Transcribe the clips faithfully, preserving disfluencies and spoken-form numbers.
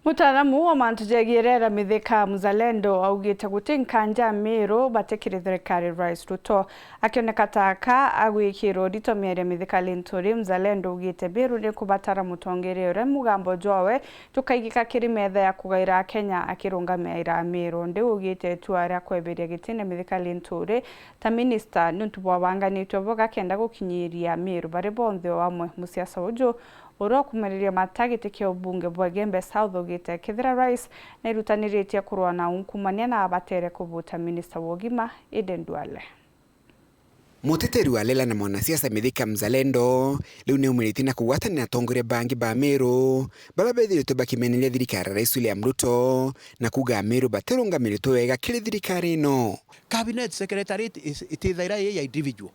Mutaaramu wa mantu jegie rera Mithika Mzalendo augite guti nkanja Amiru batikiri thirikari Rais Ruto. Akioneka ta aka agwikirwo rito miaria Mithika Linturi, Mzalendo augite Miru ni kubatara mutongeria uria mugambo jwawe jukaigika kiri metha ya kugaira Akenya akirungamira Amiru. Ndiu augite itua ria kweberia gitine Mithika Linturi ta minista niuntu bwabanganitwe bwega kenda gukinyiria Amiru bari bonthe o amwe. Musiasa uju uria ukumariria mata giti kia ubunge bwa Igembe South augite kethira Rais nairutaniritie kurua na ungumania na abatere kubuta minista wa ugima Aden Duale. Muteteri wa Lela na mwanasiasa Mithika Mzalendo riu niaumiritie na kugwatanira na atongoria bangi ba Meru baria bethiritwe bakimeneria thirikari ya Rais William Ruto na kuuga Ameru batirungamiritwe wega kiri thirikari ino. Cabinet secretary iti-, iti-, itithaira ii ya individual.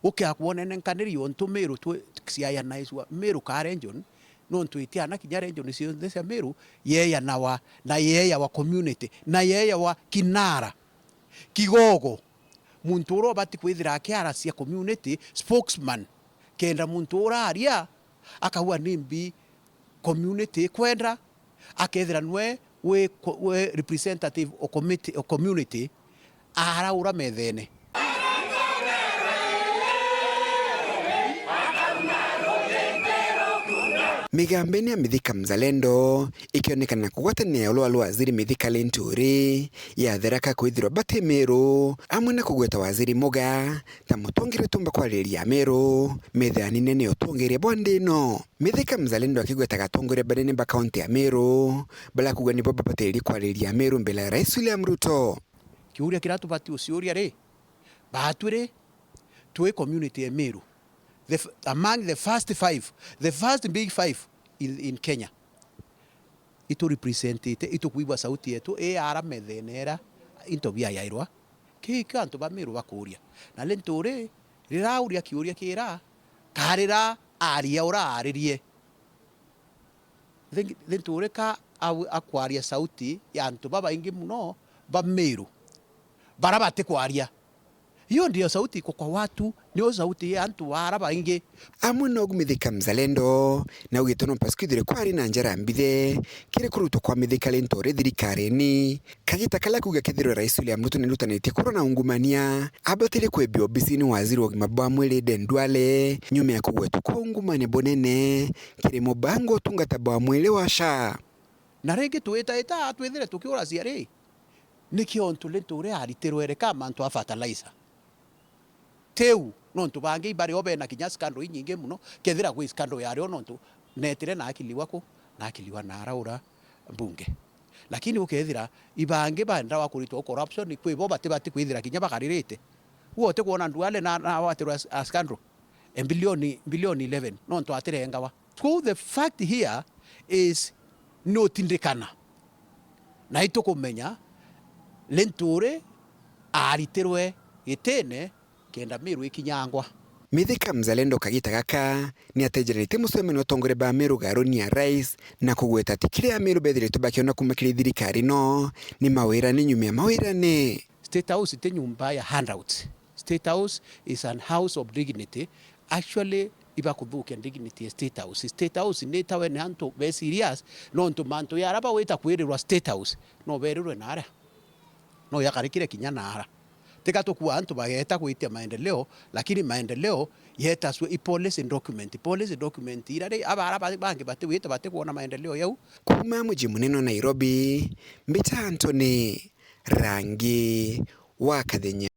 Ukia kwonene nkaniri yontu Meru twi-, ciayanaiswa Meru ka region, nontu itiana kinya region cionthe cia Meru, yeeyanawa na yeeyawa community, na yeeyawa kinara, kigogo, muntu uria ubati kwithira akiaracia community spokesman, kenda muntu uraria akauga nimbi community ikwenda, akethira nwe wi co-, wi representative o committee, o community, araura methene. Migambene ya Mithika Mzalendo ikionekana kugwatanira ulwa lwa waziri Mithika Linturi ya Tharaka kwithirwa bati Meru, amwe na kugweta waziri Muga ta mutongeria utumba kwaririria Meru, metha ya nene ya utongeria bwa nthi ino. Mithika Mzalendo akigwetaga atongoria banene ba kaunti ya Meru, baria kuuga nibo babatiri kwaririria Meru mbele ya Rais William Ruto. Kiuria kiria tubati uciuria ri, baatwi ri, twi community ya Meru, the f-, among the first five, the first big five in, in Kenya, itu representite, itukwigua sauti yetu i ara methene era into biayairwa. Kii kio antu ba Meru bakuuria. Na Linturi rirauria kiuria kira, karira aria uraaririe. Thi-, Linturi ka au-, akwaria sauti ya antu babaingi muno ba Meru, bara batikwaria. Hiyo ndio sauti iko kwa watu, nio sauti ya antu bara baingi. Amwe no Mithika Mzalendo, na augite no Pascal Ithure kwari na njara mbithe kiri kurutwa kwa Mithika Linturi thirikarini. Kagita karia kuuga kethirwe Rais William Ruto niarutanitie kurwa na ungumania, abatire kwebia obisini waziri wa ugima bwa mwiri Aden Duale, nyuma ya kugwetwa kwa ungumania bunene kiri mubango wa utungata bwa mwiri wa SHA. Na ringi twitaita twithire tukiuracia ri, nikio untu Linturi aritirwe reka mantu a fertilizer? Tiu, nontu bangi ibari o bena kinya scandal inyingi muno, kethira gwi scandal yario nontu netire na akiliwa ku, na akiliwa na araura mbunge. Lakini ukethira ibangi baendawa kuritwa corruption, kwi bo bati, bati kwithira kinya bakaririte. Uo utikwona Duale na, na watirwa a scandal? E bilioni, bilioni eleven, nontu atirengawa. Kwou the fact here is nutindikana. Na itukumenya Linturi aritirwe gitine kenda Meru ikinyangwa. Mithika Mzalendo kagita gaka ni atejererete mucemanio wa atongoria ba Meru garuni ya Rais na kugweta ati kiria Ameru bethiritwe bakiona kuma kiri thirikari no ni mawirane nyuma ya mawirane. State House ti nyumba ya handouts. State House is an house of dignity. Actually, ibakuthukia dignity ya State House. State House ni itawe ni antu be serious, nontu mantu ya ara bawita kwirirwa State House, no berirwe na ara. No yakarikire kinya na ara. Tiga tukua antu bageta gwitia maendeleo, lakini maendeleo yetaswe i policy document. Policy document ira ri, aba ara ba-, bangi batiwite batikwona maendeleo yau. Kuma muji munene wa Nairobi, mbita Anthony Rangi wa Kathenya.